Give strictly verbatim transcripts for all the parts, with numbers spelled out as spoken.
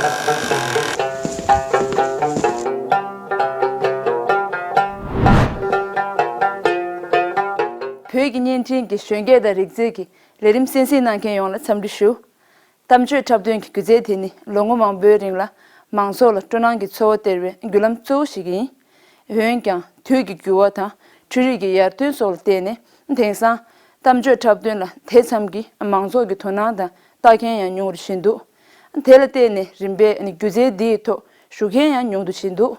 བོད་ཀྱི་བརྙན་འཕྲིན་གྱི་གཞོན་སྐྱེས་དང་རིག་རྩལ་གྱི་ལས་རིམ་གསན་གཟིགས་གནང་མཁན་ཡོངས་ལ་འཚམས་འདྲི་ཞུ། གཏམ་བརྗོད་འཁྲབ་སྟོན་གྱི་སྒྱུ་རྩལ་དེ་ནི་ལོ་ངོ་མང་པོའི་རིང་ལ་མང་ཚོགས་ལ་སྤྲོ་སྣང་གི་ཚོར་བ་སྟེར་བའི་བརྒྱུད་ལམ་གཙོ་བོ་ཞིག་ཡིན། འོན་ཀྱང་དུས་ཀྱི་འགྱུར་བ་དང་འཕྲུལ་རིག་གི་ཡར་ཐོན་སོགས་ལ་བརྟེན་ནས་དེང་སང་གཏམ་བརྗོད་འཁྲབ་སྟོན་ལ་དེ་ཙམ་གྱིས་མང་ཚོགས་ཀྱི་དོ་སྣང་དང་ལྟ་མཁན་ཡང་ཉུང་རུ་ཕྱིན་འདུག་དེ་ལ་བརྟེན་ནས་རིམ་པས་སྒྱུ་རྩལ་འདིའི་ཐོག་ཞུགས་མཁན་ཡང་ཉུང་དུ་ཕྱིན་འདུག་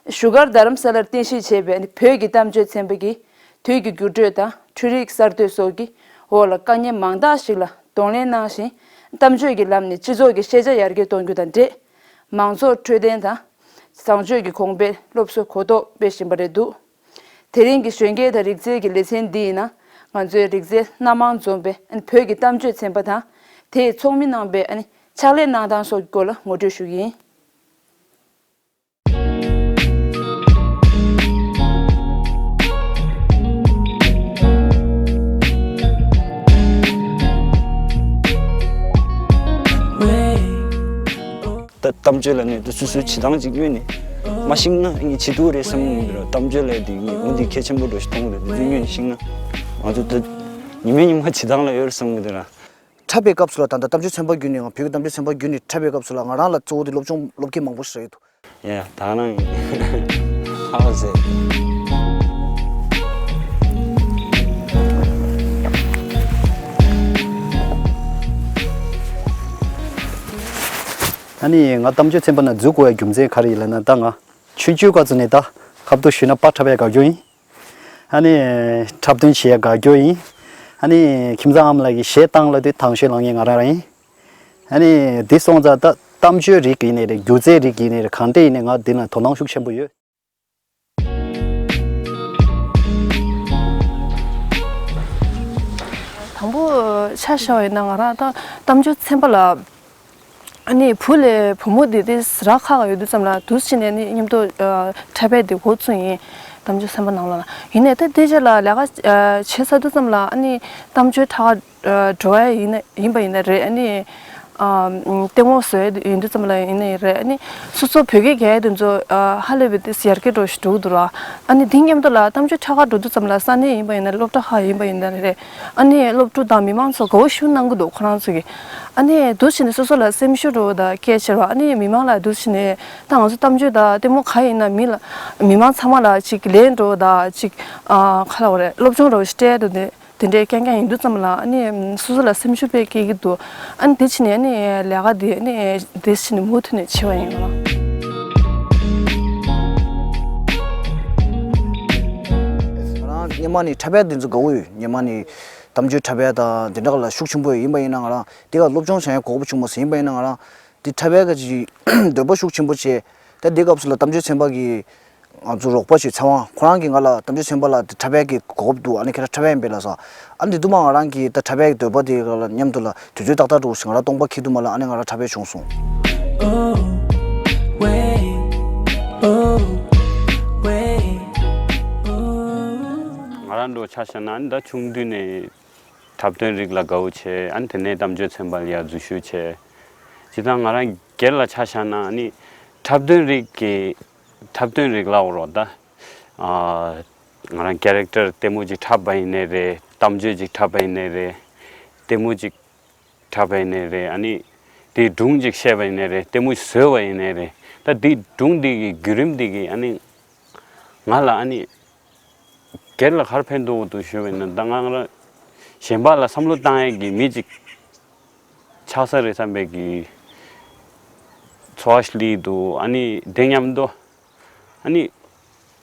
བཞུགས་སྒར་རྡ་རམ་ས་ལར་རྟེན་གཞི་བྱས་པའི་བོད་ཀྱི་གཏམ་བརྗོད་ཚན་པ་གིས་དུས་ཀྱི་འགྱུར་འགྲོས་དང་འཕྲུལ་རིག་གསར་གཏོད་སོགས་ཀྱི་འོག་ལ་དཀའ་ངལ་མང་དག་ཞིག་ལ་གདོང་ལེན་གནང་བཞིན། གཏམ་བརྗོད་ཀྱི་ལམ་ནས་སྤྱི་ཚོགས་ཀྱི་ཤེས་བྱ་ཡར་རྒྱས་གཏོང་རྒྱུ་དང་འབྲེལ། མང་ཚོགས་འཕྲོད་བསྟེན་དང་བཟང་སྤྱོད་ཀྱི་གོང་འཕེལ་སློབ་གསོ་གོ་རྟོགས་སྤེལ་བཞིན་པ་རེད་འདུག་དེ་རིང་གི་གཞོན་སྐྱེས་དང་རིག་རྩལ་གྱི་ལེ་ཚན་འདི་ཡིན་ན། ང་ཚོའི་རིག་རྩལ་སྣ་མང་འཛོམས་པའི་བོད་ཀྱི་གཏམ་བརྗོད་ཚན་པ་དང་། དེས་ཚོགས་མི་གནང་པའི་ཕྱག་ལས་གནང་སྟངས་སོགས་ཀྱི་སྐོར་ལ་ངོ་སྤྲོད་ཞུ་གི་ཡིན། ད་གཏམ་བརྗོད་ལ་ནི་ད་སོ་སོའི་བྱེད་སྟངས་ཅིག་དངོས་ནས་མ་ཤེས་ན་ངས་བྱེད་ཐུབ་རེད་བསམ་གི་རེད། གཏམ་བརྗོད་ལ་དེ་ངས་འོ་འདི་གལ་ཆེན་པོ་འདྲ་ཞིག་མཐོང་གི་རེད། དེ་ཚོ་དངོས་ནས་ཤེས་ན་ང་ཚོ་ད་ཉི་མ་ཉི་མ་བྱེད་སྟངས་ལ་ཡོད་རེད་བསམ་གི་འདུག་ར། འཁྲབ་པའི་སྐབས་སུ་ལ་ད་ལྟ་གཏམ་བརྗོད་ཚན་པ་བརྒྱུད་ནས་ང་བོད་ཀྱི་གཏམ་བརྗོད་ཚན་པ་བརྒྱུད་ནས་འཁྲབ་པའི་སྐབས་སུ་ལ་ང་རང་ལ་གཙོ་བོ་དེ་སློབ་སྦྱོང་སློབ་མཁན་མང་པོ་ཞིག་རེད་འདུག་ཡ་ད་ནང་ཧ་ཟེར། ཨ་ནི་ང་གཏམ་བརྗོད་ཚན་པ་ནང་འཛུལ་དགོས་ཡ་རྒྱུ་མཚན་ག་རེ་ཡིན་ལབ་ན། ད་ང་ཆུང་ཆུང་སྐབས་ཚུགས་ནས་ད་ཁ་ཐུག་ཞུས་ན་པར་འཁྲབ་ཡ་དགའ་སྐྱོ་ཡིན། ཨ་ནི་འཁྲབ་སྟོན་བྱེད་ཡ་དགའ་སྐྱོ་ཡིན། ཨ་ནི་ཁྱིམ་ཚང་ཨ་མ་ལགས་ཀྱིས་གཞས་བཏང་ལབ་དུས་དང་ཤོས་ལངས་མཁན་ང་རང་རང་ཡིན། ཨ་ནི་འདི་སོང་ཙང་ད་གཏམ་བརྗོད་རིགས་ཡིན་ནའི་རེད། སྒྱུ་རྩལ་རིགས་ཡིན་ནའི་རེད། གང་འདྲ་ཡིན་ནའི་ང་འདི་ན་དོ་སྣང་ཤུགས་ཆེན་པོ་ཡོད། དང་པོ་ཆ་བཞག་པ་ཡིན་ན་ང་རང་ད་གཏམ་བརྗོད་ཚན་པ་ལ་ཨ་ནི་བུ་ལས་བུ་མོ་འདི་དེ་རག་ཁག་ཡོད་དུས་ཙམ་ལ་འདུག་སེ་བྱས་ནས་ཨ་ནི་མཉམ་དུ་འཁྲབ་པའི་དེ་འགོ་བཙུགས་ཡིན། གཏམ་བརྗོད་ཚན་པ་ནང་ལ་ཡིན་ནའི་ད་དེ་རྗེས་ལ་ལས་ཀ་བྱེད་ཚར་དུས་ཙམ་ལ་ཨ་ནི་གཏམ་བརྗོད་ཁྲ་འགྲོ་བ་ཡིན་ན་ཡིན་པ་ཡིན་ན་རེད། ཨ་ནི་ཨ་ལྟད་མོ་བཟོ་ཡ་ཡིན་དུས་ཙམ་ལ་ཡིན་ནའི་རེད། ཨ་ནི་སོ་སོ་བོད་སྐད་རྒྱག་ཡ་དེ་ཚོ་ཨ་ཧ་ལས་པའི་དེ་ཡར་རྒྱས་འགྲོ་ཞིག་འགྲོ་གི་འདུག་ར། ཨ་ནི་དེ་མཉམ་དུ་ལ་གཏམ་བརྗོད་ཁྲ་ཁག་འགྲོ་དུས་ཙམ་ལ་ས་གནས་ཡིན་པ་ཡིན་ན་སློབ་གྲྭ་ཁག་ཡིན་པ་ཡིན་ན་རེད། ཨ་ནི་སློབ་ཕྲུག་དང་མི་མང་ཚོ་དགའ་བོ་ཞེ་གནང་གི་འདུག་ཁོ་རང་ཚོ་གིས། ཨ་ནི་འདུག་སེ་བྱས་ནས་སོ་སོ་ལ་སེམས་ཤུགས་འགྲོ་བ་དང་སྐད་ཆ་རེད་བ། ཨ་ནི་མི་མང་ལ་འདུག་སེ་བྱས་ནས་ད་ང་ཚོ་གཏམ་བརྗོད་དང་ལྟད་མོ་ག་ཡིན་ན་མི་ལ་མི་མང་ཚང་མ་ལ་ཅིག་ལན་འགྲོ་བ་དང་ཅིག་ཨ་ག་རེ་ལབ་དགོས་རེད། སློབ་སྦྱོང་འདྲ་བོ་ཞིག་སྤྲད་འདུག་དེ། དེ་འདྲའི་རྐྱང་རྐྱང་ཡིན་དུས་ཙམ་ལ་ཨ་ནི་སོ་སོ་ལ་སེམས་ཤུགས་དཔེ་སྐྱེ་གི་འདུག་ཨ་ནི་དེ་བྱས་ནས་ཨ་ནི་ལས་ཀ་དེ་ཨ་ནི་དེ་བྱས་ནས་མུ་མཐུད་ནས་བྱེད་པ་ཡིན་ང་རང་། ང་རང་སྔོན་མ་ནས་འཁྲབ་ཡ་དེ་ཚོ་དགའ་བོ་ཡོད། སྔོན་མ་ནས་གཏམ་བརྗོད་འཁྲབ་ཡ་དང་དེ་འདྲ་ལ་ཤུགས་ཆེན་པོ་ཡོད། ཡིན་པ་ཡིན་ན་ང་རང་དེ་ག་སློབ་སྦྱོང་བྱ་ཡ་གོ་སྐབས་བྱུང་མ་སོང་། ཡིན་པ་ཡིན་ན་ང་རང་དེ་འཁྲབ་ཡ་ག་ཅིག་འདོད་པ་ཤུགས་ཆེན་པོ་བྱས། ད་དེ་སྐབས་སུ་ལ་གཏམ་བརྗོད་ཚན་པ་གིས་ང་ཚོ་རོགས་པ་ཞིག་བྱས་པ། ཁོ་རང་གིས་ང་ལ་གཏམ་བརྗོད་ཚན་པ་ལ་དེ་འཁྲབ་ཡ་གི་གོ་སྐབས་འདུག་ཨ་ནི་ཁྱེད་རང་འཁྲབ་ཡ་ཡིན་པས་ལབ་སོང་། ཨ་ནི་དེ་དུས་མ་ང་རང་གིས་ད་འཁྲབ་ཡ་གི་འདོད་པ་དེ་ག་ལ་མཉམ་དུ་ལ་དུས་ཚོད་ཏག་ཏག་འགྲོ་ཞིག་ང་རང་སྟོང་པ་འཁེལ་དུས་མ་ལ་ཨ་ནི་ང་རང་འཁྲབ་ཡ་བྱུང་སོང་། ང་རང་འདྲ་ཆ་བཞག་ན་ཨ་ནི་ད་ཆུང་དུས་ནས་འཁྲབ་སྟོན་རིགས་ལ་དགའ་བོ་བྱས། ཨ་ནི་དེ་ནས་གཏམ་བརྗོད་ཚན་པ་ལ་ཡར་འཛུལ་ཞུགས་བྱས། སྤྱིར་བཏང་ང་རང་སྒེར་ལ་ཆ་བཞག་ན་ཨ་ནི་འཁྲབ་སྟོན་རིགས་ཀྱི་འཁྲབ་སྟོན་རིགས་ལབ་དགོས་རེད་ད། ཨ་ང་རང་ཀེ་རེག་ཊར་ལྟད་མོ་ཅིག་འཁྲབ་པ་ཡིན་ནའི་རེད། གཏམ་བརྗོད་ཅིག་འཁྲབ་པ་ཡིན་ནའི་རེད། ལྟད་མོ་ཅིག་འཁྲབ་པ་ཡིན་ནའི་རེད། ཨ་ནི་དེའི་སྒྲུང་ཅིག་བཤད་པ་ཡིན་ནའི་རེད། ལྟད་མོ་ཅིག་བཟོས་པ་ཡིན་ནའི་རེད། ད་དེའི་སྒྲུང་དེ་གི་བརྒྱུད་རིམ་དེ་གི་ཨ་ནི་ང་ལ་ཨ་ནི་སྒེར་ལ་ག་རེ་ཕན་ཐོགས་འདུག་ཞུས་པ་ཡིན་ན། ད་ང་རང་གཞན་པ་ལ་བསམ་བློ་བཏང་ཡས་ཀྱི་མི་ཅིག་ཆགས་ས་རེད་བསམ་པའི་གི་ཚོར་བ་ཞིག་སླེབས་འདུག་ཨ་ནི་དེ་མཉམ་དུ་ཨ་ནི་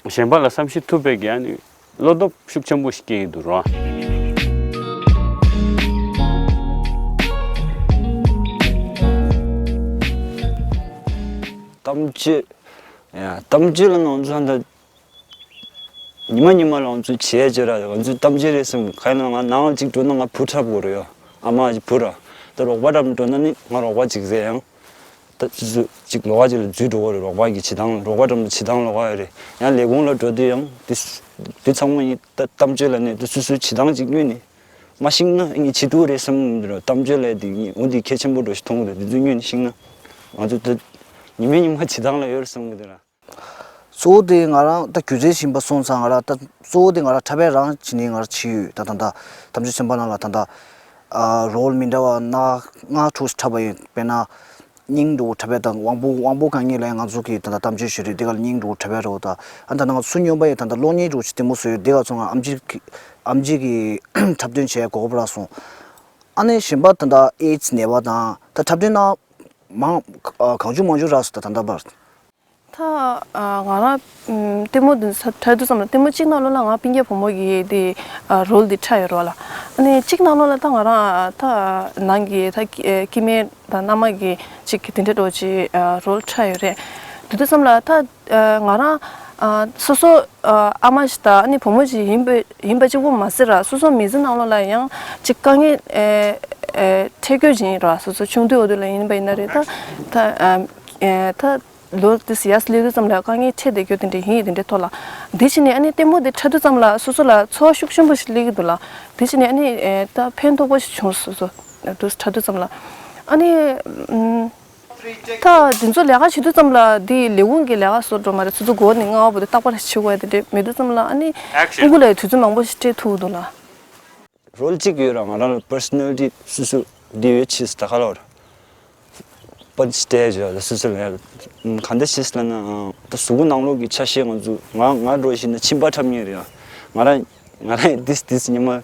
གཞན་པ་ལ་བསམ་ཤེས་ཐུབ་པའི་གི་ཨ་ནི་བློ་སྟོབས་ཤུགས་ཆེན་པོ་ཞིག་སྐྱེ་ཡི་འདུག་རོ། གཏམ་བརྗོད། ཡ། གཏམ་བརྗོད་ལ་ང་ཚོ་ད་ཉི་མ་ཉི་མ་ལ་ང་ཚོ་བྱས་བྱས་ར། ང་ཚོ་གཏམ་བརྗོད་རེད་བསམ། ག་ཡིན་ན་ང་ནང་ལ་གཅིག་འགྲོ་ན་ང་བུ་འཁྲབ་དགོས་རེད་ཡ། ཨ་མ་གཅིག་བུ་ར། ད་རོགས་པ་འགྲམ་འགྲོ་ན་ནི་ང་རོགས་པ་གཅིག་ཟེར་ཡང་། ད་ཅི་ཚོད་ཅིག་ལོགས་ཀ་ཅིག་ལ་འཛུལ་འགྲོ་གི་རེད། རོགས་པ་གི་བྱེད་སྟངས། རོགས་པ་འགྲམ་དུ་བྱེད་སྟངས་ལོགས་ཀ་ཡོད་རེད། ཡང་ལས་ཁུངས་ལ་འགྲོ་དུས་ཡང་དེ་དེ་ཚང་མ་ཡིན། ད་གཏམ་བརྗོད་ལ་ནི་དེ་སོ་སོའི་བྱེད་སྟངས་ཅིག་དངོས་ནས་མ་ཤེས་ན་ངས་བྱེད་ཐུབ་རེད་བསམ་གི་མི་འདུག་གཏམ་བརྗོད་ལ་དེ་ངས་འོ་འདི་གལ་ཆེན་པོ་འདྲ་ཞིག་མཐོང་གི་འདུག་དེ་ཚོ་དངོས་ནས་ཤེས་ན་ ང་ཚོ་ད་ཉི་མ་ཉི་མ་བྱེད་སྟངས་ལ་ཡོད་རེད་བསམ་གི་འདུག་ར། གཙོ་བོ་དེ་ང་རང་ད་སྒྱུ་རྩལ་ཞིག་ཡིན་པ་སོང་ཙང་ང་རང་ད་གཙོ་བོ་དེ་ང་རང་འཁྲབ་པ་རང་བྱེད་ནས་ང་རང་བྱས་ཡོད། ད་ད་ད་གཏམ་བརྗོད་ཚན་པ་ནང་ལ་ད་ད་ཨ་རོལ་མི་འདྲ་བ་སྣ་ལྔ་དྲུག་ཅིག་འཁྲབ་པ་ཡིན། དཔེར་ན་སྙིང་འདྲ་བོ་འཁྲབ་པ་དང་དབང་པོ་དབང་པོ་དཀའ་ངལ་ལ་ཡང་ང་ཚོ་གིས་ད་ད་གཏམ་བརྗོད་ཞུ་རེད། དེ་ག་ལ་སྙིང་འདྲ་བོ་འཁྲབ་པ་རེད་བ། ད་ཨ་ད་ང་ཚོ་སུ་སྨྱོན་པ་ཡིན། ད་ད་གློག་བརྙན་འདྲ་བོ་ཅིག་ལྟད་མོ་བཟོས་ཡོད། དེ་ག་ཚོ་ང་ཨམ་ཆི་གི་ཨམ་ཆི་གི་འཁྲབ་སྟོན་བྱས་གོ་སྐབས་རག་སོང་། ཨ་ནི་གཞན་པ་ད་ད་ཨེ་ཙི་ནད་པ་དང་ད་འཁྲབ་སྟོན་གནང་མང་གང་བྱུང་མང་བྱུང་རག་སོང་། ད་ད་ལྟ་བར། ད་ང་རང་ལྟད་མོ་འདི་འཁྲབ་དུས་ཙམ་ལ་ལྟད་མོ་གཅིག་ནང་ལོགས་ལ་ང་སྤུན་ཀྱག་བུ་མོ་གི་དེ་རོལ་དེ་འཁྲབ་ཡོད་རོགས་ལ། ཨ་ནི་གཅིག་ནང་ལོགས་ལ་ད་ང་རང་ད་ནང་གི་ད་སྐྱེ་དམན་ད་མནའ་མ་གི་གཅིག་གི་དེ་འདྲ་འདྲ་བོ་ཅིག་རོལ་འཁྲབ་ཡོད་རེད། དེ་དུས་ཙམ་ལ་ད་ང་རང་སོ་སོ་ཨ་མ་ཞིག་དང་ཨ་ནི་བུ་མོ་ཞིག་ཡིན་པ་ཡིན་པ་གཅིག་པོ་མ་ཟད་ར་སོ་སོ་མི་ཚེ་ནང་ལོགས་ལ་ཡང་གཅིག་དཀའ་ངལ་འཕྲད་དགོས་ཀྱི་ཡིན་ར། སོ་སོ་ཆུང་དུས་འོག་དུས་ལ་ཡིན་པ་ཡིན་ན་རེད། ད་ད་ད། ལོ་དེ་ཡར་སླེབས་དུས་ཙམ་ལ་དཀའ་ངལ་འཕྲད་བསྡད་རྒྱུ་དེ་འདྲ་ཡིན། དེ་འདྲའི་ཐོག་ལ་དེ་བྱས་ནས་ཨ་ནི་ལྟད་མོ་དེ་འཁྲབ་དུས་ཙམ་ལ་སོ་སོ་ལ་ཚོར་བ་ཤུགས་ཆེན་པོ་ཞིག་སླེབས་ཀྱི་འདུག་ལ། དེ་བྱས་ནས་ཨ་ནི་ད་ཕན་ཐོགས་པོ་ཞིག་བྱུང་། སོ་སོ་དེ་འཁྲབ་དུས་ཙམ་ལ་ཨ་ནི་ད་དེ་ཚོ་ལས་ཀ་བྱེད་དུས་ཙམ་ལ་དེ་ལས་ཁུངས་ཀྱི་ལས་ཀ་བཟོ་འགྲོ་མ་རེད། སོ་སོ་མགོ་ནས་རྔ་བ་བར་དུ་རྟག་པར་བྱེད་དགོས་ཡ་དེ་འདྲ་མེད་དུས་ཙམ་ལ་ཨ་ནི་ཕྲུ་གུ་ལ་ཡང་དུས་ཚོད་མང་པོ་ཞིག་སྤྲད་ཐུབ་འདུག་ལ། རོལ་གཅིག་ཡོད་ར། ང་རང་ལ་པར་སོ་ནལ་ཊི་སོ་སོ་འདི་ཡོད་ཕྱིས་ད་ག་ལ་བར་པར་སྟེ་བྱས་ལ་སོ་སོ་ལ་ག་འདྲ་ཕྱིས་ལ་ན་ད་གཟུགས་པོ་ནང་ལོགས་ཀྱི་ཆ་ཤས་ང་ཚོ་ང་ང་འགྲོ་བཞིན་ན་མཆིན་པ་འཁྲབ་མཁན་རེད། ང་རང་ང་རང་ཏིས་ཏིས་ཉི་མ་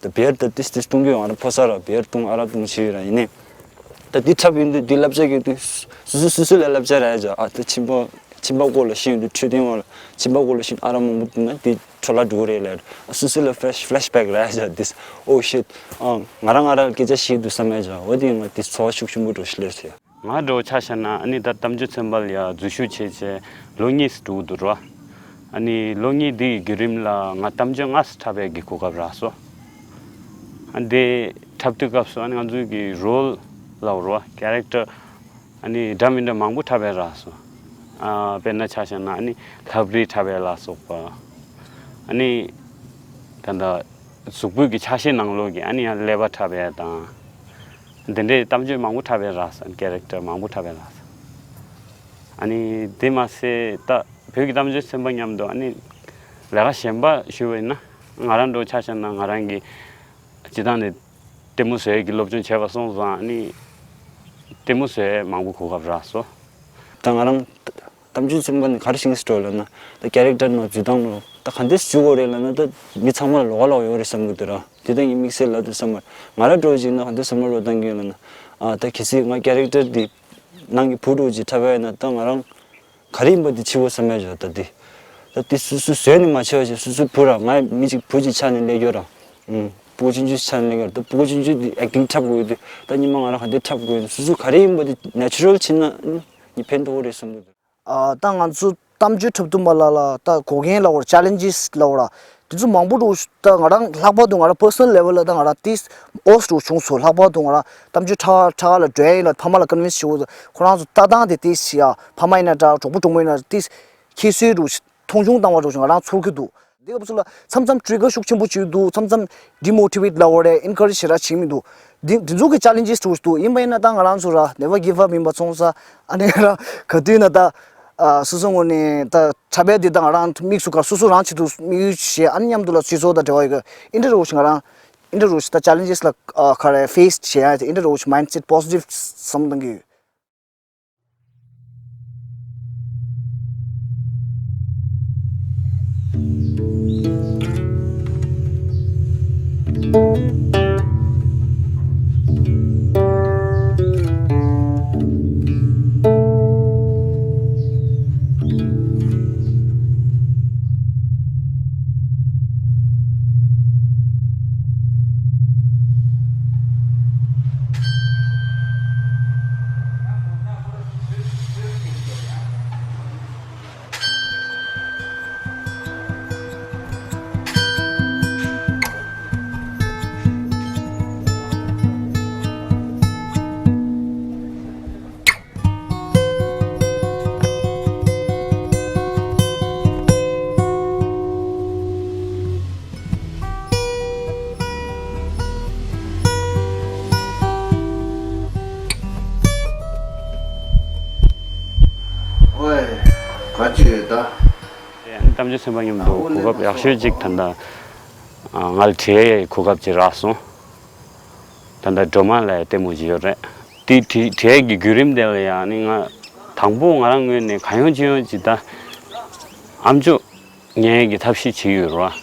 ད་བེར་ད་ཏིས་ཏིས་གཏོང་གི་ཡོད། ང་རང་ཕོ་གསར་ར་བེར་གཏོང་ཨ་རག་གཏོང་བྱས་ཡོད་ར། ཡིན་ནའི་ད་འདི་འཁྲབ་ཡོང་དུས་འདི་བསླབ་བྱ་གི་དུས་སོ་སོ་སོ་སོ་ལ་བསླབ་བྱ་ར་ཡ་ཅག་ཨ་ད་མཆིན་པ་མཆིན་པ་སྐོར་ལ་ཤེས་ཡོང་དུས་འཕྲོད་བསྟེན་བ་ལ་མཆིན་པ་སྐོར་ལ་ཤེས་ཨ་རག་མང་པོ་བཏུང་ན་འདི་འཕྲོ་བརླག་འགྲོ་གི་རེད་ལབ། སོ་སོ་ལ་ཕེ་ལེཤ་ཕེ་ལེཤ་བེག་ར་ཡ་ཅག་འདི། ཨོ་ཤིད། ཨང་ང་རང་ང་རང་སྐད་ཆ་བཤད་དུས་བསམ་ཡ་ཅག་འོ་དེ་ང་འདི་ཚོར་བ་ཤུགས་ཆེན་པོ་འགྲོ་ཞིག་སླེབས་སོང་ཡ། ང་འདྲ་བོ་ཆ་བཞག་ན་ཨ་ནི་ད་གཏམ་བརྗོད་ཚན་པ་ལ་ཡ་འཛུལ་ཞུགས་བྱས་བྱས་ལོ་གཉིས་སུ་འགྲོ་གི་འདུག་ར། ཨ་ནི་ལོ་གཉིས་འདི་ཡི་བརྒྱུད་རིམ་ལ་ང་གཏམ་བརྗོད་ལྔ་སུ་འཁྲབ་པའི་གི་གོ་སྐབས་རག་སོང་། ཨ་འདི་འཁྲབ་དུས་སྐབས་སུ་ཨ་ནི་ང་ཚོའི་གི་རོལ་ལབ་ར་ཀེ་རེག་ཊར་ཨ་ནི་འདྲ་མི་འདྲ་མང་པོ་འཁྲབ་པའི་རག་སོང་། ཨ་དཔེར་ན་ཆ་བཞག་ན་ཨ་ནི་ལྷ་བྲིས་འཁྲབ་པའི་ལ་སོགས་པ། ཨ་ནི་ད་ལྟ་གཟུགས་པོའི་གི་ཆ་ཤས་ནང་ལོགས་ཀྱི་ཨ་ནི་ཡང་ཀླད་པ་འཁྲབ་པའི་དང་། འདི་འདྲའི་གཏམ་བརྗོད་མང་པོ་འཁྲབ་པའི་རག་སོང་། ཀེ་རེག་ཊར་མང་པོ་འཁྲབ་པའི་རག་སོང་། ཨ་ནི་དེ་མ་ཟད་ད་བོད་ཀྱི་གཏམ་བརྗོད་ཚན་པ་མཉམ་དུ་ཨ་ནི་ལས་ཀ་གཞན་པ་ཞུས་པ་ཡིན་ན་ང་རང་འདྲ་བོ་ཆ་བཞག་ན་ང་རང་གི་སྤྱིར་བཏང་ནས་ལྟད་མོ་བཟོ་ཡས་ཀྱི་སློབ་སྦྱོང་བྱས་པ་སོང་ཙང་ཨ་ནི་ལྟད་མོ་བཟོ་ཡས་མང་པོ་གོ་སྐབས་རག་སོང་། ད་ང་རང་གཏམ་བརྗོད་ཚན་པ་ནི་ག་རེ་ཤེས་སུ་འགྲོ་ལབ་ན་ད་ཀེ་རེག་ཊར་ནང་འཛུལ་སྟངས་ལོ་ད་ག་འདྲས་འཛུལ་དགོས་རེད་ལབ་ན་ད་མི་ཚང་མ་ལ་ལོགས་ཀ་ལོགས་ཡོད་རེད་བསམ་གི་འདུག་ར། དེ་ལྟར་ངས་དམིགས་བསལ་ལབ་དུས་ཙམ་པར་ང་རང་འདྲ་བོ་ཅིག་ན་ག་འདྲས་བསམ་བློ་བཏང་གི་ཡོད་ལབ་ན། ཨ་ད་གལ་སྲིད་ང་ཀེ་རེག་ཊར་འདི་ནང་གི་བུ་འདྲ་བོ་ཅིག་འཁྲབ་པ་ཡིན་ན་ད་ང་རང་ག་རེ་ཡིན་པ་འདི་འཆི་བོ་བསམ་ཡ་ཅིག་ད་འདི་ད་འདི་སུ་སུ་བཟོས་ནས་མ་འཆི་བ་ཅིག་སུ་སུ་བུ་ར་ང་མི་ཅིག་བུ་ཅིག་ཆགས་ནས་སླེབས་ཡོད་ར། ཨུམ་བུ་ཆུང་ཆུང་ཆགས་ནས་སླེབས་ཡོད་ར། ད་བུ་ཆུང་ཆུང་འདི་ཨེག་ཊིང་འཁྲབ་དགོས་ཡོད་དུས་ད་ཉི་མ་ང་རང་ག་འདི་འཁྲབ་དགོས་ཡོད་སུ་སུ་ག་རེ་ཡིན་པ་འདི་ནེ་ཅུ་རལ་ཕྱིན་ན་ཨུམ་ནི་ཕན་ཐོགས་རེད་བསམ་གི་འདུག་ཨ་ད་ང་ཚོ་གཏམ་བརྗོད་འཁྲབ་སྟོན་པ་ལ་ལ་ད་འགོག་རྐྱེན་ལབ་དགོས་རེད། ཆེ་ལེན་ཇེས་ལབ་དགོས་རེད། དེ་ཚོ་མང་པོ་འདུག་ད་ང་རང་ལྷག་པར་དུ་ང་རང་པར་སོ་ནལ་ལེ་ཝལ་ལ་ད་ང་རང་ཏིས་ཨོས་འདྲ་བོ་བྱུང་སོང་། ལྷག་པར་དུ་ང་རང་གཏམ་བརྗོད་ཁྲ་ཁྲ་ལ་འགྲོ་ཡ་ཡིན་ལ་ཕ་མ་ལ་ཀོན་ཝིན་སི་བྱེད་དགོས་འདུག་ཁོ་རང་ཚོ་ལྟ་སྟངས་དེ་ཏིས་ཡ་ཕ་མ་ཡིན་ན་འདྲ་གྲོགས་པོ་གྲོགས་མོ་ཡིན་ན་ཏིས་ཁྱད་གསོད་འདྲ་བོ་མཐོང་ཆུང་བཏང་བ་འདྲ་བོ་ང་རང་ཚོར་གྱི་འདུག་དེ་སྐབས་སུ་ལ་མཚམས་མཚམས་ཊི་རི་གར་ཤུགས་ཆེན་པོ་བྱེད་ཀྱི་འདུག་མཚམས་མཚམས་ཌི་མོ་ཊི་ཝེཊ་ལབ་དགོས་རེད། ཨེན་ཁ་རེཇ་ཞེ་དྲག་བྱེད་ཀྱི་མི་འདུག་འདི་འདི་ཚོ་གི་ཆེ་ལེན་ཇེས་འདྲ་བོ་འདུག་ཡིན་པ་ཡིན་ན་ད་ང་རང་ཚོ་ར་ནེ་ཝར་གིབ་ཨབ་ཡིན་པ་སོང་ཙང་ཨ་ནི་ར་ག་དུས་ན་ད་ཨ་སོ་སོ་ངོས་ནས་ད་འཁྲབ་པ་འདི་ད་ང་རང་དམིགས་སུ་བཀར་སོ་སོ་རང་ཆེད་དུ་དམིགས་ཡུལ་བྱས་ཨ་ནི་མཉམ་དུ་ལ་སྤྱི་ཚོགས་དང་འབྲེལ་བ་ཡོད་གི་ཨིན་དྲ་བོ་ཞིག་ང་རང་ཨིན་དྲ་བོ་ཞིག་ད་ཆེ་ལེན་ཇེས་ལ་ཨ་ག་རེ་ཕེ་སི་བྱེད་ཡ་དེ་ཨིན་དྲ་བོ་ཞིག་མའིན་ཌ་སེཊ་པོ་སི་ཊིབ་བསམ་བཏང་གི་ཡོད། ཆོས་ད། གཏམ་བརྗོད་ཚན་པ་མཉམ་དུ་གོ་སྐབས་ཡག་ཤོས་ཅིག་ད་ལྟ་ང་ལ་བྲིས་ཡའི་གོ་སྐབས་ཅིག་རག་སོང་། ད་ལྟ་སྒྲོལ་མ་ལ་ལྟད་མོ་ཅིག་ཡོད་རེད། དེ་བྲིས་བྲིས་ཡའི་བརྒྱུད་རིམ་དེ་ལ་ཡང་ནི་ང་དང་པོ་ང་རང་ངོས་ནས་གང་ཡོང་ཅི་ཡོང་ཅིག་ད་ཨམ་ཅོག་ཉན་ཡའི་ཐབས་ཤེས་བྱེད་ཀྱི་ཡོད་རེད་བ།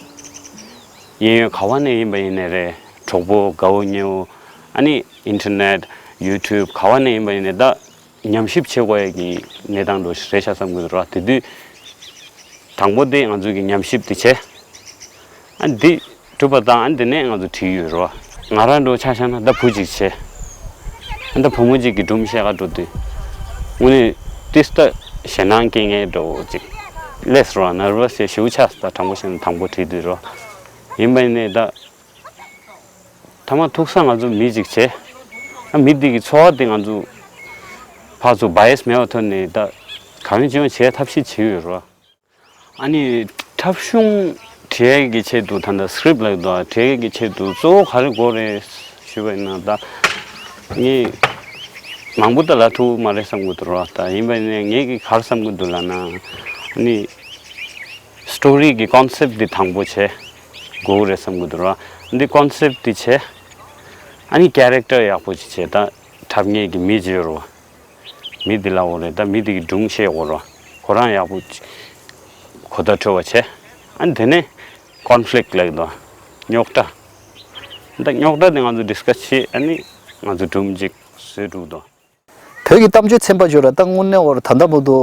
གཡས་གཡོན་ག་བ་ནས་ཡིན་པ་ཡིན་ནའི་རེད། གྲོགས་པོ་དགའ་བོ་ཉེ་བོ་ཨ་ནི་ཨིན་ཊར་ནེཊ་ཡུ་ཊུབ་ག་བ་ནས་ཡིན་པ་ཡིན་ནའི་ད། ཉམས་ཞིབ་བྱེད་དགོས་ཡ་གི་གནས་སྟངས་འདྲ་ཞིག་རེད་ཤག་བསམ་གྱི་འདུག་ར། དེ་དུས་དང་པོ་དེ་ང་ཚོ་གི་ཉམས་ཞིབ་དེ་བྱས། ཨ་འདི་གྲུབ་པ་དང་ཨ་འདི་ནས་ང་ཚོ་བྲིས་ཡོད་ར། ང་རང་འདྲ་ཆ་བཞག་ན་ད་བུ་གཅིག་བྱས། ཨ་ད་བུ་མོ་གཅིག་གི་སྒྲུང་བཤད་ག་འགྲོ་དུས། དངོས་གནས་ཏིས་ད་ཞེད་སྣང་སྐྱེ་མཁན་འདྲ་བོ་ཅིག་སླེབས་སོང་ར། ནར་བ་སི་ཞེ་ཞིབ་ཆགས་སོང་། ད་དྲང་པོ་བཤད་ན་དང་པོ་བྲིས་དུས་ར། ཡིན་པ་ཡིན་ནའི་ད། ཐ་མ་ཐུག་ས་ང་ཚོ་མི་གཅིག་བྱས། ཨ་མི་འདི་གི་ཚོར་བ་དེ་ང་ཚོ་ཕར་ཚུར་བ་ཡེས་མེད་པའི་ཐོག་ནས་ད་གང་ཡོང་ཅི་ཡོང་བྱེད་ཐབས་ཤེས་བྱེད་ཡོད་རོ། ཨ་ནི་འཁྲབ་གཞུང་བྲིས་ཡས་ཀྱི་ཆེད་དུ་ད་ལྟ་སི་ཀི་རིབ་ལབ་འདུག་བྲིས་ཡས་ཀྱི་ཆེད་དུ་གཙོ་བོ་ག་རེ་དགོས་རེད་ཞུས་པ་ཡིན་ན། ད་ངས་མང་པོ་ད་ལབ་ཐུབ་མ་རེད་བསམ་གྱི་འདུག་རོ། ད་ཡིན་པ་ཡིན་ནའི་ངས་ཀྱི་ག་རེ་བསམ་གྱི་འདུག་ལབ་ན། ཨ་ནི་སི་ཊོ་རི་གི་ཀོན་སེབ་འདི་དང་པོ་བྱས་དགོས་ཀྱི་རེད་བསམ་གྱི་འདུག་ར། འདི་ཀོན་སེབ་འདི་བྱས། ཨ་ནི་ཀེ་རེག་ཊར་ཡག་པོ་ཅིག་བྱས། ད་འཁྲབ་མཁན་གྱི་མི་ཅིག་ཡོད་རེད་བ། མི་འདི་ལབ་དགོས་རེད། ད་མི་འདི་གི་སྒྲུང་བཤད་དགོས་རེད་བ། ཁོ་རང་ཡག་པོ་ཅིག་གོ་བརྡ་འཕྲོད་པ་བྱས། ཨ་ནི་དེ་ནས་ཀོན་ཕི་ལིག་ཊི་ལབ་ཀྱི་འདུག་རྙོག་དྲ། ད་རྙོག་དྲ་དེ་ང་ཚོ་ཌི་སི་ཀ་སི་བྱས། ཨ་ནི་ང་ཚོ་སྒྲུང་ཅིག་བཟོས་འདུག་དོ། བོད་ཀྱི་གཏམ་བརྗོད་ཚན་པ་ཅིག་ཡོད་ར། ད་དངོས་གནས་འོ་ར་ད་ལྟ་བར་དུ་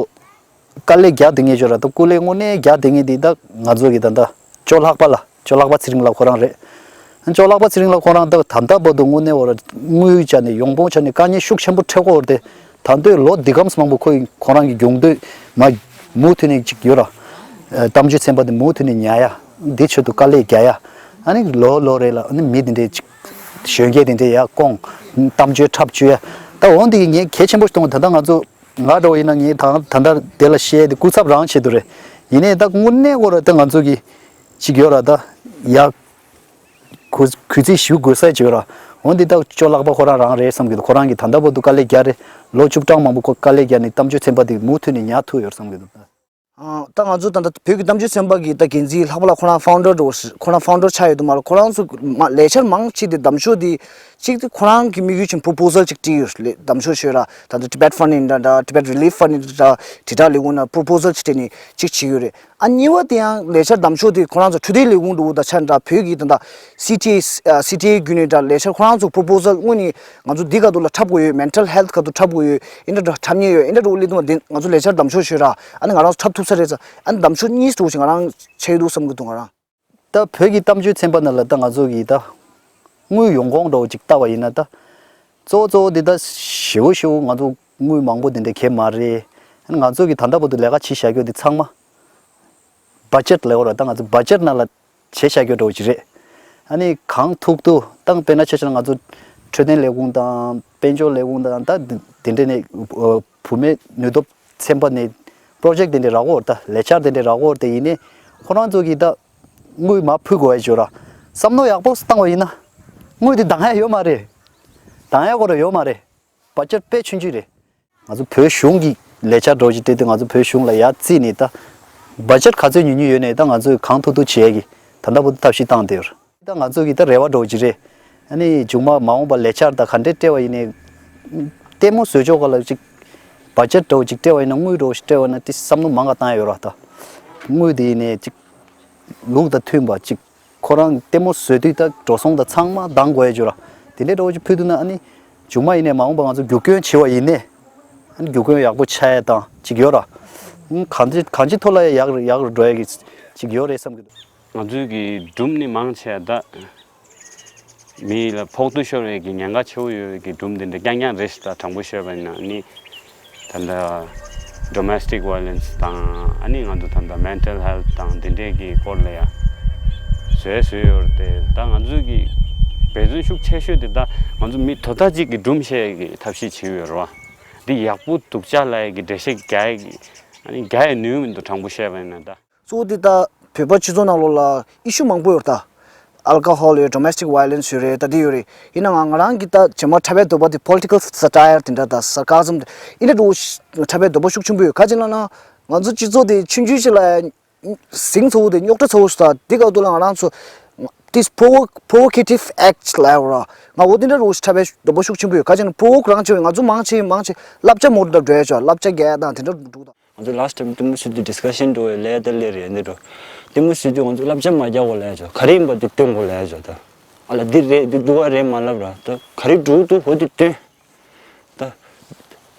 དཀའ་ལས་རྒྱག་བསྡད་མཁན་ཅིག་ཡོད་ར། ད་སྐུ་ལས་དངོས་གནས་རྒྱག་བསྡད་མཁན་དེ་ད་ང་ཚོ་གི་ད་ད་ཅོ་ལྷག་པ་ལགས། ཅོ་ལྷག་པ་ཚེ་རིང་ལགས་ཁོ་རང་རེད། ཅོ་ལྷག་པ་ཚེ་རིང་ལགས་ཁོ་རང་ད་ད་ལྟ་བར་དུ་དངོས་གནས་འོ་ར་དངུལ་ཆ་ནས་ཡོང་འབབ་ཆ་ནས་དཀའ་ངལ་ཤུགས་ཆེན་པོ་འཕྲད་ཀྱི་ཡོད་རེད་དེ། ད་ལྟའི་ལོ་འདི་གམ་མང་པོ་ཁོ་ཡི་ཁོ་རང་གི་མྱོང་འདོད་མ་མུ་མཐུད་ནས་ཅིག་ཡོད་ར། ཨ་གཏམ་བརྗོད་ཚན་པ་དེ་མུ་མཐུད་ནས་ཉར་ཡ། འདི་ཆེད་དུ་དཀའ་ལས་རྒྱག་ཡ། ཨ་ནི་ལོ་ལོ་རེ་ལ་ཨ་ནི་མི་དེ་འདྲས་ཅིག་གཞོན་སྐྱེས་དེ་འདྲས་ཡར་བསྐོང་། གཏམ་བརྗོད་འཁྲབ་བཅུག་ཡ། ད་འོ་འདི་ངས་གལ་ཆེན་པོ་ཞིག་མཐོང་། ད་ལྟ་ང་ཚོ་ང་འདྲ་བོ་ཡིན་ན་ངས་ད་ད་ལྟ་དེ་ལ་བཤད་དེ་སྐུ་ཚབ་རང་བྱེད་དུ་རེད། ཡིན་ནའི་ད་དངོས་གནས་ཁོ་ར་ད་ང་ཚོ་གི་ཅིག་ཡོད་ར། ད་ཡ་གུས་གུས་བརྩི་ཞུ་དགོས་ས་ཅིག་ཡོད་ར། འོ་འདི་ད་ཅོ་ལྷག་པ་ཁོ་རང་རང་རེད་བསམ་གྱི་འདུག་ཁོ་རང་གིས་ད་ལྟ་བར་དུ་དཀའ་ལས་རྒྱག་རེད། ལོ་བཅུ་གྲངས་མང་པོ་ཁོ་དཀའ་ལས་རྒྱག་ནས་གཏམ་བརྗོད་ཚན་པ་དེ་མུ་མཐུད་ནས་ཉར་ཐུབ་ཡོད་བསམ་གྱི་འདུག་ཨ། ད་ང་ཚོ་ད་ལྟ་བོད་ཀྱི་གཏམ་བརྗོད་ཚན་པ་གི་ད་འགན་འཛིན་ལྷག་པ་ལགས་ཁོ་རང་ཕའུན་ཌར་འདྲ་བོ་ཞིག་ཁོ་རང་ཕའུན་ཌར་ཆགས་ཡོད་དུ་མ་རེད། ཁོ་རང་ཚོ་མ་ལས་འཆར་མང་ཆེ་དེ་གཏམ་ཤོག་དེ་གཅིག་དེ་ཁོ་རང་གི་དམིགས་ཡུལ་ཆེན་པོ་པོ་ཟལ་ཅིག་བྲིས་ཡོད་རེད། གཏམ་ཤོག་ཤོད་ར། ད་ལྟ་Tibet Fund ཡིན་འདྲ་འདྲ། Tibet Relief Fund ཡིན་འདྲ་འདྲ། དྲིལ་བསྒྲགས་ལས་ཁུངས་ནང་པོ་པོ་ཟལ་ཅིག་སྤྲད་ནས་ཅིག་བྱེད་ཡོད་རེད། ཨ་གཉིས་པ་དེ་ཡང་ལས་འཆར་གཏམ་ཤོག་དེ་ཁོ་རང་ཚོ་འཕྲོད་བསྟེན་ལས་ཁུངས་འདྲ་བོ་དང་ཆ་འདྲ་བོད་ཀྱི་ད་ལྟ་སི་ཊི་ཨེ་སི་ཊི་ཨེ་བརྒྱུད་ནས་འདྲ་ལས་འཆར་ཁོ་རང་ཚོ་པོ་པོ་ཟལ་དངོས་ནས་ང་ཚོ་འདི་ག་ཐོག་ལ་འཁྲབ་དགོས་ཡོད། མེན་ཊལ་ཧེལ་ཐི་ག་ཐོག་འཁྲབ་དགོས་ཡོད། ཨེ་འདྲ་འདྲ་འཁྲབ་མཁན་ཡོད། ཨེ་འདྲ་འདྲ་བོ་སླེབས་དུས་མ་དེ་ང་ཚོ་ལས་འཆར་གཏམ་ཤོག་ཤོད་ར། ཨ་ནི་ང་རང་ཚོ་འཁྲབ་ཐུབ་ས་རེད་ཟེར། ཨ་ནི་གཏམ་ཤོག་གཉིས་འདྲ་བོ་ཞིག་ང་རང་ཆགས་ཡོད་འདུག་བསམ་གྱི་འདུག་ང་རང་། ད་བོད་ཀྱི་གཏམ་བརྗོད་ཚན་པ་ནང་ལ་ད་ང་ཚོ་གི་ད་དངུལ་ཡོང་ཁུངས་འདྲ་བོ་ཅིག་བལྟ་བ་ཡིན་ན། ད་གཙོ་བོ་གཙོ་བོ་འདི་ད་ཞེ་པོ་ཞེ་པོ་ང་ཚོ་དངུལ་མང་པོ་འདི་འདྲ་གང་ཡང་མ་རེད། ཨ་ནི་ང་ཚོ་གི་ད་ལྟ་བར་དུ་ལས་ཀ་བྱེད་བཞག་རྒྱུ་འདི་ཚང་མ་བ་ཇེཊ་ལབ་དགོས་རེད། ད་ང་ཚོ་བ་ཇེཊ་ནང་ལ་བྱས་བཞག་རྒྱུ་འདྲ་བོ་ཅིག་རེད། ཨ་ནི་གང་ཐུབ་ཐུབ་ད་དཔེར་ན་ཆ་བཞག་ན་ང་ཚོ་འཕྲོད་བསྟེན་ལས་ཁུངས་དང་དཔལ་འབྱོར་ལས་ཁུངས་དང་ད་འདི་འདི་འདྲ་ནས་ཨ་བུད་མེད་ནུས་སྟོབས་ཚན་པ་ནས་པོ་རོ་ཇེཀ་དེ་འདྲ་རག་གི་ཡོད་རེད། ད་ལས་འཆར་དེ་འདྲ་རག་གི་ཡོད་རེད། དེ་ཡིན་ནའི་ཁོ་རང་ཚོ་གིས་ད་དངུལ་མར་ཕུལ་དགོས་ཡ་ཅིག་ཡོད་ར། བསམ་བློ་ཡག་པོ་བཏང་བ་ཡིན་ན་དངུལ་དེ་འདང་ཡ་ཡོད་མ་རེད། འདང་ཡ་ཁོ་རང་ཡོད་མ་རེད། བ་ཇེཊ་དཔེ་ཆུང་ཆུང་རེད། ང་ཚོ་བོད་གཞུང་གི་ལས་འཆར་འདྲ་བོ་ཅིག་སྤྲད་དུས་ང་ཚོ་བོད་གཞུང་ལ་ཡར་བརྩིས་ནས་ད་བ་ཇེཊ་ག་ཚོད་ཉུང་ཉུང་ཡོད་ནའི་ད་ང་ཚོས་གང་ཐུབ་ཐུབ་བྱེད་ཡ་གི་ད་ལྟ་བར་དུ་ཐབས་ཤེས་བཏང་བསྡད་ཡོད་རེད། ད་ང་ཚོ་གི་ད་རེ་བ་འདྲ་བོ་ཅིག་རེད། ཨ་ནི་མཇུག་མ་མ་འོངས་པ་ལས་འཆར་ད་ག་འདྲས་སྤྲད་པ་ཡིན་ནའི་ལྟད་མོ་བཟོ་ཕྱོགས་སྒང་ལ་ཅིག་བ་ཇེཊ་འདྲ་བོ་ཅིག་སྤྲད་པ་ཡིན་ན། དངུལ་འདྲ་བོ་ཞིག་སྤྲད་པ་ཡིན་ན་དེ་བསམ་བློ་མང་ག་བཏང་ཡ་ཡོད་ར། ད་དངུལ་དེ་ཡིན་ནའི་ཅིག་ལུགས་དང་མཐུན་པ་ཅིག་ཁོ་རང་ལྟད་མོ་བཟོ་དུས་ད་འགྲོ་སོང་དང་ཚང་མ་འདང་དགོས་ཡ་ཅིག་ཡོད་ར། དེ་འདྲས་འདྲ་བོ་ཅིག་ཕུལ་ཐུབ་ན་ཨ་ནི་མཇུག་མ་ཡིན་ནའི་མ་འོངས་པ་ང་ཚོ་རྒྱུ་སྐྱོན་བྱེད་པ་ཡིན་ནའི་ཨ་ནི་རྒྱུ་སྐྱོན་ཡག་པོ་ཆགས་ཡ་དང་ཅིག་ཡོད་ར། ཨ་གང་ཅི་གང་ཅི་ཐོག་ལ་ཡ་ཡག་ཡག་རུ་འགྲོ་ཡ་གི་ཅིག་ཡོད་རེད་བསམ་གྱི་འདུག་ང་ཚོའི་གི་སྒྲུང་ནི་མང་ཆེ་བ་ད་མི་ལ་ཕོག་ཐུག་ཤོར་བའི་གི་ཉེན་ཁ་ཆེ་བོ་ཡོད་པའི་གི་སྒྲུང་དེ་འདྲ་རྐྱང་རྐྱང་རེད་ཤག་ད་དྲང་པོ་བཤད་པ་ཡིན་ན་ནི། ད་ལྟ་ཌོ་མེ་སི་ཊིག་ཝ་ཡོ་ལེན་སི་དང་། ཨ་ནི་ང་ཚོ་ད་ལྟ་མེན་ཊལ་ཧེལ་ཐི་དང་འདི་འདྲའི་གི་སྐོར་ལ་ཡ་བཟོས་བཟོས་ཡོད་རེད་དེ། ད་ང་ཚོའི་གི་འབད་བརྩོན་ཤུགས་ཆེ་ཤོས་དེ་ད་ང་ཚོ་མི་དོ་བདག་ཅིག་གི་སྒྲུང་བཤད་གི་ཐབས་ཤེས་བྱེད་ཡོད་རེད་བ། འདི་ཡག་པོ་སྡུག་ཅག་ལབ་ཡ་གི་འགྲེལ་བཤད་རྒྱག་ཡ་གི་ཨ་ནི་རྒྱག་ཡ་ནུས་མི་འདུག་དྲང་པོ་བཤད་པ་ཡིན་ན་ད། གཙོ་བོ་དེ་ད་བོད་པ་སྤྱི་ཚོགས་ནང་ལོགས་ལ་ཨི་ཤུ་མང་པོ་ཡོད་རེད་ད། ཨལ་ཀོ་ཧོལ་ཡོད། ཌོ་མེ་སི་ཊིག་ཝ་ཡོ་ལེན་སི་ཡོད་རེད། ད་དེ་ཡོད་རེད། ཡིན་ནའང་ང་རང་གི་ད་རྗེས་མ་འཁྲབ་པའི་འདོད་པ་དེ་པོ་ལི་ཊི་ཀལ་སེ་ཊ་ཡར་དེ་འདྲ་དང་སར་ཀ་ཟམ་ཡིན་ན་འགྲོ་འཁྲབ་པའི་འདོད་པ་ཤུགས་ཆེན་པོ་ཡོད། ག་ཅི་ལབ་ན། ང་ཚོ་སྤྱི་ཚོགས་དེ་ཆུང་ཆུང་ཞིག་ལ་ཟིང་ཚ་བོ་དེ་རྙོག་དྲ་ཚ་བོ་ཞིག་དང་དེ་སྐབས་དུས་ལ་ང་རང་ཚོ་དེ་provo- provocative act ལབ་ཡོད་ར། ང་འོ་དེ་འདྲ་རུ་ཞིག་འཁྲབ་པའི་འདོད་པ་ཤུགས་ཆེན་པོ་ཡོད། ག་ཅི་ན་provoke རང་བྱེད་པའི་ང་ཚོ་མང་ཆེ་མང་ཆེ་བསླབ་བྱ་མོ་འདྲ་འགྲོ་ཡ་ཆོག་བསླབ་བྱ་རྒྱག་ཡ་དང་དེ་འདྲ་འགྲོ་དང་། ང་ཚོ་last time གཏི་མུག་སུ་དུས་discussion འགྲོ་བའི་ལས་ད་ལས་རེད་འདི་འགྲོ། གཏི་མུག་སུ་དུས་ང་ཚོ་བསླབ་བྱ་མ་རྒྱག་གོ་ལས་ཆོག་ག་རེ་ཡིན་པ་དེ་སྟོན་དགོ་ལས་ཆོག་ད། ཨ་ལ་འདི་རེད་འདི་འདུག་ག་རེད་མ་ལབ་ར་ད་ག་རེ་འགྲོ་འདུག་འོ་དེ་སྟོན། ད།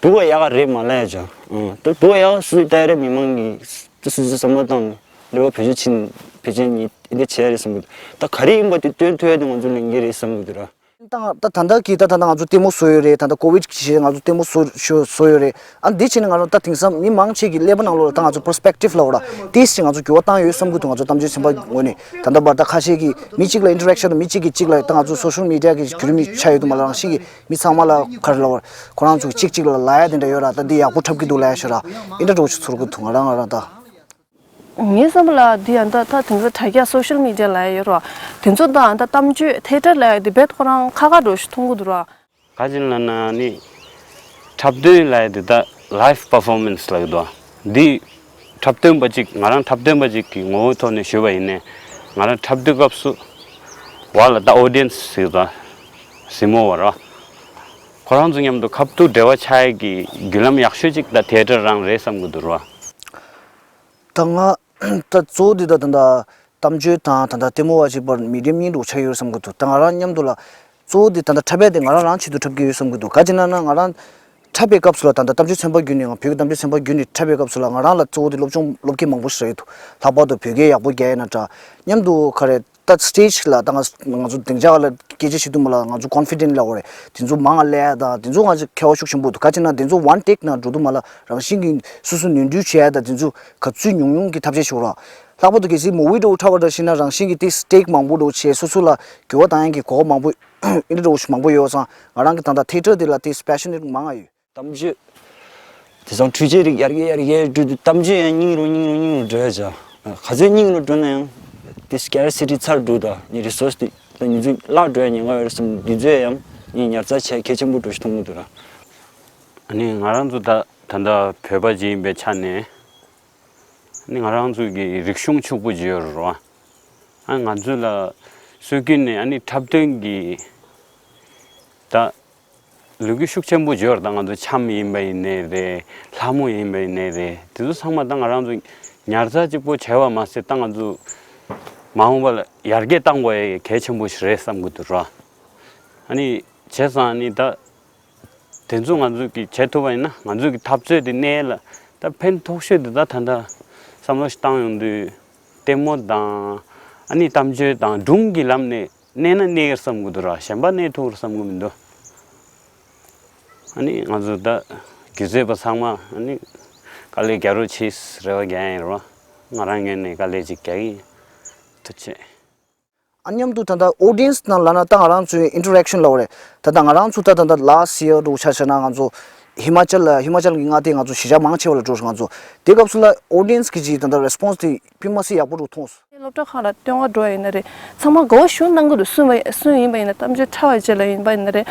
འདུག་ག་ཡག་ག་རེད་མ་ལབ་ཡ་ཆོག་ཨང་ད་འདུག་ག་ཡག་ག་སུས་ལྟ་ཡ་རེད་མི་མང་གིས་ད་སུ་ཚོས་བསམ་བློ་བཏང་ནས་ལས་པ་བེད་སྤྱོད་ཕྱིན་ཕལ་ཆེར་ཉིད་འདི་བྱེད་ཡ་རེད་བསམ་གི་འདུག་ད་ག་རེ་ཡིན་པ་དེ་སྟོན་ཐུབ་ཡ་དེ་ང་ཚོ་ལས་འགན་རེད་བསམ་གི་འདུག་ར། ད་ད་ད་ལྟ་གི་ད་ད་ལྟ་ང་ཚོ་ལྟད་མོ་བཟོ་ཡོད་རེད། ད་ལྟ་COVID གི་ཆེད་ང་ཚོ་ལྟད་མོ་བཟོ་བཟོ་བཟོ་ཡོད་རེད། ཨ་འདི་བྱས་ནས་ང་རང་ད་དེང་སང་མི་མང་ཆེ་གི་ཀླད་པ་ནང་ལོགས་ལ་ད་ང་ཚོ་perspective ལབ་ར་ཏིས་ཅིག་ང་ཚོ་འགྱུར་བ་བཏང་ཡོད་བསམ་གི་འདུག་ང་ཚོ་གཏམ་བརྗོད་ཚན་པ་ངོས་ནས་ད་ལྟ་བར་ད་ཁ་ཤས་ཀྱི་མི་གཅིག་ལ་interaction དང་མི་གཅིག་གིས་གཅིག་ལ་ད་ང་ཚོ་social media གི་བརྒྱུད་རིམ་ཆགས་ཡོད་དུ་མ་ལ་རང་བཞིན་གྱི་མི་ཚང་མ་ལ་ག་རེ་ལབ་ར་ཁོ་རང་ཚོ་གཅིག་གཅིག་ལ་ལབ་ཡ་དེ་འདྲ་ཡོད་ར། ད་འདི་ཡག་པོ་འཁྲབ་གི་འདུག་ལབ་ཡ་ཤོད་ར་ཨིན་འདྲ་འདྲ་བོ་ཞིག་ཚོར་གི་འདུག་ང་རང་ང་རང་ད། ངའི་བསམ་པ་ལ་འདི་ཡང་ད་ད་དེང་སང་དྲ་རྒྱ་social media ལབ་ཡ་ཡོད་ར། དེ་ཚོ་དང་ད་གཏམ་བརྗོད་theatre ལབ་ཡ་དེ་རྦད་ཁོ་རང་ཁག་ཁག་འགྲོ་ཞིག་མཐོང་གི་འདུག་ར། ག་ཅི་ལབ་ན་ནི། འཁྲབ་སྟོན་ལབ་ཡ་དེ་ད་live performance ལབ་ཀྱི་འདུག་འདི་འཁྲབ་སྟོན་པ་གཅིག་ང་རང་འཁྲབ་སྟོན་པ་གཅིག་གི་ངོ་བོའི་ཐོག་ནས་ཞུས་པ་ཡིན་ནའི་ང་རང་འཁྲབ་དུས་སྐབས་སུ་བ་ལ་ད་audience ཟེར་ད་གཟིགས་མོ་བ་ར། ཁོ་རང་ཚོ་མཉམ་དུ་ཁ་ཐུག་འབྲེལ་བ་ཆགས་ཡ་གི་བརྒྱུད་ལམ་ཡག་ཤོས་གཅིག་ད་theatre རང་རེད་བསམ་གྱི་འདུག་ར། ད་ང་ད་གཙོ་བོ་འདི་ད་ད་ད་གཏམ་བརྗོད་དང་ད་ད་ལྟད་མོ་བ་ཅིག་བར་medium གཉིས་འདྲ་ཆགས་ཡོད་བསམ་གྱི་འདུག་ད་ང་རང་མཉམ་དུ་ལ་གཙོ་བོ་འདི་ད་ད་འཁྲབ་ཡ་དེ་ང་རང་རང་ཆེད་དུ་འཁྲབ་ཀྱི་ཡོད་བསམ་གྱི་འདུག་ག་ཅི་ན་ན་ང་རང་འཁྲབ་པའི་སྐབས་སུ་ལ་ད་ད་གཏམ་བརྗོད་ཚན་པ་བརྒྱུད་ནས་ང་བོད་ཀྱི་གཏམ་བརྗོད་ཚན་པ་བརྒྱུད་ནས་འཁྲབ་པའི་སྐབས་སུ་ལ་ང་རང་ལ་གཙོ་བོ་འདི་སློབ་སྦྱོང་སློབ་ཁྲིད་མང་པོ་ཞིག་རག་ཡོད་འདུག་ལྷག་པར་དུ་བོད་སྐད་ཡག་པོ་རྒྱག་ཡ་ན་འདྲ་མཉམ་དུ་ག་རེ། ད་stage ལ་ད་ང་ང་ཚོ་སྡིངས་ཆ་ལ་སྐད་ཆ་བཤད་དུས་མ་ལ་ང་ཚོ་confident ལབ་དགོས་རེད། དེ་ཚོ་མང་ང་ལས་དང་དེ་ཚོ་ང་ཚོ་ཁྱད་པར་ཤུགས་ཆེན་པོ་འདུག་ག་ཅི་ན་དེ་ཚོ་one take ནང་འགྲོ་དུས་མ་ལ་རང་བཞིན་གྱིས་སོ་སོ་ནོར་འཁྲུལ་བྱས་དང་དེ་ཚོ་ག་ཚོད་ཉུང་ཉུང་གི་ཐབས་ཤེས་ཤོར་ར། ལྷག་པར་དུ་གལ་སྲིད་movie འདྲ་བོ་འཁྲབ་པ་འདྲ་ཞིག་ན་རང་བཞིན་གྱིས་དེ་take མང་པོ་འདྲ་བོ་བྱས་སོ་སོ་ལ་འགྱུར་བ་བཏང་ཡག་གི་གོ་སྐབས་མང་པོ་ཨིན་འདྲ་འདྲ་བོ་ཞིག་མང་པོ་ཡོད་ཙང་ང་རང་གི་ད་ལྟ་theatre འདི་ལ་དེ་passionate མང་ང་ཡོད། གཏམ་བརྗོད། དེང་སང་འཕྲུལ་ཆས་རིགས་ཡར་རྒྱས་ཡར་རྒྱས་འགྲོ་དུས་གཏམ་བརྗོད་ཡང་སྙིང་རུ་སྙིང་རུ་སྙིང་རུ་འགྲོ་ཡ་ཅག་ག་ཚོད་སྙིང་རུ་འགྲོ་ན་ཡང་། དེ་scarcity ཚར་འགྲོ་དང་ནི་resource དེ་ད་ཉིན་ཚོད་བརླག་འགྲོ་ཡ་ཉེན་ཁ་ཡོད་རེད་བསམ་དུས་ཚོད་ཡང་ངས་ཉར་ཚགས་བྱས་གལ་ཆེན་པོ་འགྲོ་ཞིག་མཐོང་གི་འདུག་ར། ཨ་ནི་ང་རང་ཚོ་ད་ད་ལྟ་བོད་པ་ཅིག་ཡིན་པའི་ཆ་ནས་ཨ་ནི་ང་རང་ཚོ་གི་རིག་གཞུང་ཕྱུག་པོ་ཅིག་ཡོད་རེད་ར། ཨ་ང་ཚོ་ལ་སྲོལ་རྒྱུན་ནས་ཨ་ནི་འཁྲབ་སྟོན་གྱི་ད། ལོ་རྒྱུས་ཤུགས་ཆེན་པོ་ཡོད་རེད། ད་ང་ཚོ་འཆམ་ཡིན་པ་ཡིན་ནའི་རེད། ལྷ་མོ་ཡིན་པ་ཡིན་ནའི་རེད། དེ་ཚོ་ཚང་མ་ད་ང་རང་ཚོ་ཉར་ཚགས་གཅིག་པོ་བྱས་པ་མ་ཟད་ད་ང་ཚོ་མ་འོངས་པ་ལ་ཡར་རྒྱས་བཏང་དགོས་ཡ་གལ་ཆེན་པོ་ཞིག་རེད་བསམ་གྱི་འདུག་ར། ཨ་ནི་བྱས་ཙང་ཨ་ནི་ད་དེ་ཚོ་ང་ཚོ་གིས་བྱེད་ཐུབ་པ་ཡིན་ན་ང་ཚོ་གི་འཐབ་རྩོད་དེ་གནས་ལ་ད་ཕན་ཐོགས་ཤོས་དེ་ད་ད་ལྟ་བསམ་བློ་ཞིག་བཏང་ཡོང་དུས་ལྟད་མོ་དང་ཨ་ནི་གཏམ་བརྗོད་དང་སྒྲུང་གི་ལམ་ནས། གནས་ན་གནས་ཀྱི་བསམ་གྱི་འདུག་ར། གཞན་པ་གནས་ཐུབ་ཀྱི་བསམ་གྱི་མི་འདུག་ཨ་ནི་ང་ཚོ་ད་སྒྱུ་རྩལ་པ་ཚང་མ་ཨ་ནི་དཀའ་ལས་རྒྱག་རོགས་བྱེད་རེ་བ་རྒྱག་ཡིན་རོ། ང་རང་ངོས་ནས་དཀའ་ལས་ཅིག་རྒྱག་གི་ཡིན། ཐུགས་རྗེ་ཆེ། ཨ་མཉམ་དུ་ད་ལྟ་audience ནང་ལ་ན་ད་ང་རང་ཚོའི་interaction ལབ་རེད། ད་ལྟ་ང་རང་ཚོ་ད་ད་ལྟ་last year འདྲ་བོ་ཆ་བཞག་ན་ང་ཚོ་ཧི་མ་ཅལ་ལ་ཧི་མ་ཅལ་གྱི་མངའ་སྡེ་ང་ཚོ་གཞིས་ཆགས་མང་ཆེ་བ་ལ་འགྲོ་ང་ཚོ་དེ་སྐབས་སུ་ལ་audience གི་ཅིག་ད་ལྟ་response དེ་དཔེ་མ་སྲིད་ཡག་པོ་འདྲ་བོ་མཐོང་སོང་། སློབ་གྲྭ་ཁག་ལ་སྟོན་ག་འགྲོ་ཡ་ཡིན་ན་རེད། ཚང་མ་དགའ་བོ་ཞེ་པོ་གནང་གི་འདུག་སུ་བ་སུ་ཡིན་པ་ཡིན་ན་གཏམ་བརྗོད་འཁྲབ་པའི་རྗེས་ལ་ཡིན་པ་ཡིན་ན་རེད།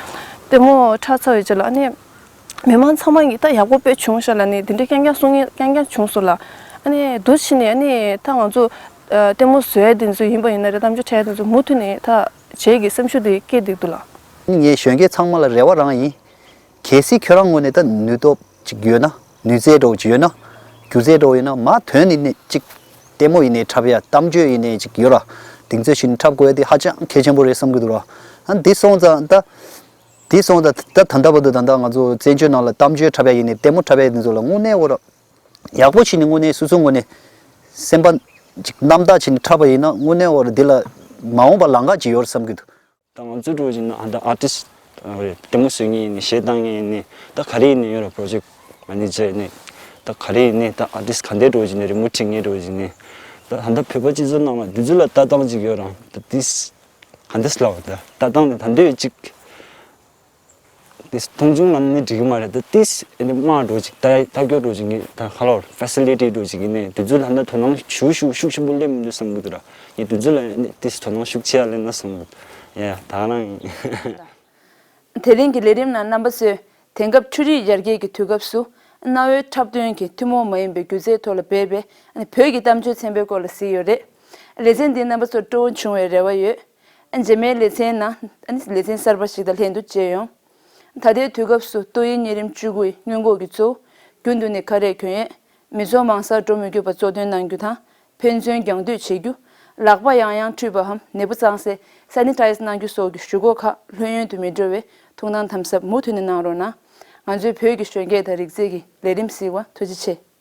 ལྟད་མོ་འཁྲབ་ཚར་བའི་རྗེས་ལ་ཨ་ནི་མི་མང་ཚང་མ་གིས་ད་ཡག་པོ་དཔེ་བྱུང་ཤག་ལབ་ནས་དེ་འདྲའི་རྐྱང་རྐྱང་གསུང་མཁན་རྐྱང་རྐྱང་བྱུང་སོང་ལ། ཨ་ནི་འདུག་བྱས་ནས་ཨ་ནི་ད་ང་ཚོ་ལྟད་མོ་བཟོ་ཡ་དེ་ཚོ་ཡིན་པ་ཡིན་ན་རེད། གཏམ་བརྗོད་འཁྲབ་ཡ་དེ་ཚོ་མུ་མཐུད་ནས་ད་བྱེད་ཀྱི་སེམས་ཤུགས་དེ་སྐྱེས་བསྡད་འདུག་ལ། ངས་གཞོན་སྐྱེས་ཚང་མ་ལ་རེ་བ་རང་ཡིན། གལ་སྲིད་ཁྱོད་རང་ངོས་ནས་ད་ནུས་སྟོབས་ཅིག་ཡོད་ན། ནུས་རྩལ་འདྲ་བོ་ཅིག་ཡོད་ན། སྒྱུ་རྩལ་འདྲ་བོ་ཡོད་ན་མ་དོན་ནི་ནི་ཅིག་ལྟད་མོ་ཡིན་ནའི་འཁྲབ་ཡ་གཏམ་བརྗོད་ཡིན་ནའི་ཅིག་ཡོད་ར། གདེང་ཚོད་བྱིན་འཁྲབ་དགོས་ཡ་དེ་ཧ་ཅང་གལ་ཆེན་པོ་རེད་བསམ་གྱི་འདུག་ར། ཨ་འདི་སོང་ཙང་ད། འདི་སོང་ཙང་ད་ད་ད་ལྟ་བར་དུ་ད་ལྟ་ང་ཚོ་བཙན་བྱོལ་ནང་ལ་གཏམ་བརྗོད་འཁྲབ་ཡ་ཡིན་ནའི་ལྟད་མོ་འཁྲབ་ཡ་ཡིན་ནའི་དེ་ཚོ་ལ་དངོས་གནས་འོ་ར། ཡག་པོ་བྱིན་ནས་དངོས་གནས་སོ་སོ་ངོས་ནས་སེམས་པ་ཅིག་རྣམ་དག་བྱིན་ནས་འཁྲབ་པ་ཡིན་ན་དངོས་གནས་འོ་ར་འདི་ལ་མ་འོངས་པ་ལམ་ཁ་ཅིག་ཡོད་རེད་བསམ་གྱི་འདུག་ད་ང་ཚོ་འགྲོ་བཞིན་ན་ཨ་ད་artist རེད། ལྟད་མོ་བཟོ་མཁན་ཡིན་ནའི་གཞས་བཏང་མཁན་ཡིན་ནའི་ད་ག་རེ་ཡིན་ནའི་ཡོད་ར། project manager ཡིན་ནའི་ད་ག་རེ་ཡིན་ནའི་ད་artist ག་འདྲས་འགྲོ་བཞིན་ནའི་རི་མོ་བྲིས་མཁན་འགྲོ་བཞིན་ནའི་ད་ད་ལྟ་བོད་པ་སྤྱི་ཚོགས་ནང་ལ་འདི་ཚོ་ལ་ལྟ་སྟངས་ཅིག་ཡོད་ར། ད་this ག་འདྲས་ལབ་ད་ལྟ་སྟངས་དེ་ད་འདྲས་ཅིག་this མཐོང་ཆུང་ལབ་ནི་འགྲིག་གི་མ་རེད། ད་this ཨ་ནི་དམག་འགྲོ་ཅིག་ད་ད་སྐྱོ་འགྲོ་ཅིག་ངས་ད་ཁ་ལོར་facility འགྲོ་ཅིག་ཡིན་ནའི་འདི་ཚོ་ལ་ད་དོ་སྣང་ཞུ་ཞུ་ཤུགས་ཆེན་པོ་སླེབས་མི་འདུག་བསམ་གི་འདུག་ར། ངས་འདི་ཚོ་ལ་ཨ་ནི་this དོ་སྣང་ཤུགས་ཆེ་ཡ་སླེབས་ན་བསམ་གི་འདུག་ཡ་ད་ག་རང་ཡིན། དེ་རིང་གི་ལས་རིམ་ནང་རྣམ་པ་ཚོས་དེང་སྐབས་འཕྲུལ་རིག་ཡར་རྒྱས་ཀྱི་དུས་སྐབས་སུ་ གནའ་བོའི་འཁྲབ་སྟོན་གྱི་ཐུན་མོང་མ་ཡིན་པའི་སྒྱུ་རྩལ་ཐོག་ལ་སྦས་པའི་བོད་ཀྱི་གཏམ་བརྗོད་ཚན་པའི་སྐོར་ལ་གཟིགས་ཡོད་རེད། ལེ་ཚན་འདིས་རྣམ་པ་ཚོར་སྤྲོ་བོ་བྱུང་བའི་རེ་བ་ཡོད། རྗེས་མའི་ལེ་ཚན་ནང་ལེ་ཚན་གསར་པ་ཞིག་དང་ལྷན་དུ་མཇལ་ཡོང་། ད་ལྟའི་དུས་སྐབས་སུ་ཏོག་དབྱིབས་གཉན་རིམས་བཅུ་དགུ་ཡི་སྔོན་འགོག་གི་གཙོ་བོ་རྒྱུན་དུ་ནས་ག་རེ་གྱོན་ཡས། མི་ཚོགས་མང་སར་འགྲོ་མི་དགོས་པར་གཙོ་འདོན་གནང་རྒྱུ་དང་། ཕན་ཚུན་རྒྱང་སྡོད་བྱེད་རྒྱུ། ལག་པ་ཡང་ཡང་འཁྲུད་པའམ་ནད་འབུ་གཙང་སེལ་Sanitize་གནང་རྒྱུ་སོགས་ཀྱི་ཞུ་སྒོ་ཁག་ལྷོད་ཡངས་དུ་མི་འགྲོ་བའི་ཐུགས་སྣང་དམ་ཟབ་མུ་མཐུད་ནས་གནང་རོགས་གནང་། ང་ཚོའི་བོད་ཀྱི་གཞོན་སྐྱེས་དང་རིག་རྩལ་གྱི་ལས་རིམ་གཟིགས་པར་ཐུགས་རྗེ་ཆེ།